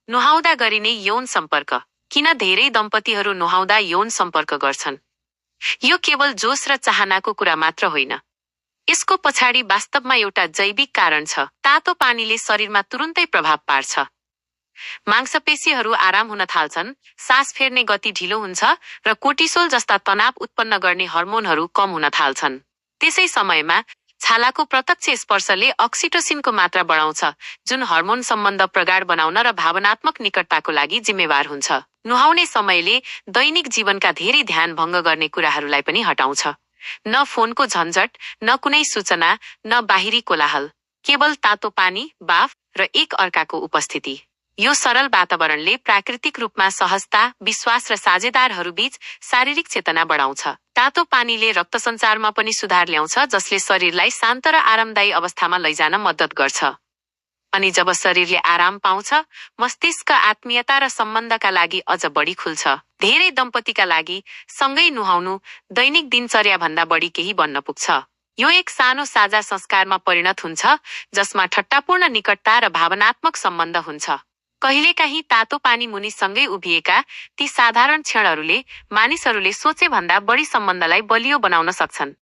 नुहाउँदा गरिने यौन सम्पर्क। किन धेरै दम्पतिहरू नुहाउँदा यौन सम्पर्क गर्छन्? यो केवल जोश र चाहनाको कुरा मात्र होइन। यसको पछाडि वास्तवमा एउटा जैविक कारण छ। तातो पानीले शरीरमा तुरुन्तै प्रभाव पार्छ। मांसपेशीहरू आराम हुन थाल्छन्, सास फेर्ने गति ढिलो हुन्छ र कोर्टिसोल जस्ता तनाव उत्पन्न गर्ने हर्मोनहरू कम हुन थाल्छन्। त्यसै समयमा छालाको प्रत्यक्ष स्पर्शले अक्सिटोसिनको मात्रा बढाउँछ, जुन हर्मोन सम्बन्ध प्रगाढ बनाउन र भावनात्मक निकटताको लागि जिम्मेवार हुन्छ। नुहाउने समयले दैनिक जीवनका धेरै ध्यान भङ्ग गर्ने कुराहरूलाई पनि हटाउँछ। न फोनको झन्झट, न कुनै सूचना, न बाहिरी कोलाहल। केवल तातो पानी, बाफ र एक अर्काको उपस्थिति। यो सरल वातावरणले प्राकृतिक रूपमा सहजता, विश्वास र साझेदारहरूबीच शारीरिक चेतना बढाउँछ। तातो पानीले रक्त सञ्चारमा पनि सुधार ल्याउँछ, जसले शरीरलाई शान्त र आरामदायी अवस्थामा लैजान मद्दत गर्छ। अनि जब शरीरले आराम पाउँछ, मस्तिष्क आत्मीयता र सम्बन्धका लागि अझ बढी खुल्छ। धेरै दम्पतिका लागि सँगै नुहाउनु दैनिक दिनचर्याभन्दा बढी केही बन्न पुग्छ। यो एक सानो साझा संस्कारमा परिणत हुन्छ, जसमा ठट्टापूर्ण निकटता र भावनात्मक सम्बन्ध हुन्छ। कहिलेकाहीँ तातो पानी मुनि सँगै उभिएका ती साधारण क्षणहरूले मानिसहरूले सोचे भन्दा बढी सम्बन्धलाई बलियो बनाउन सक्छन्।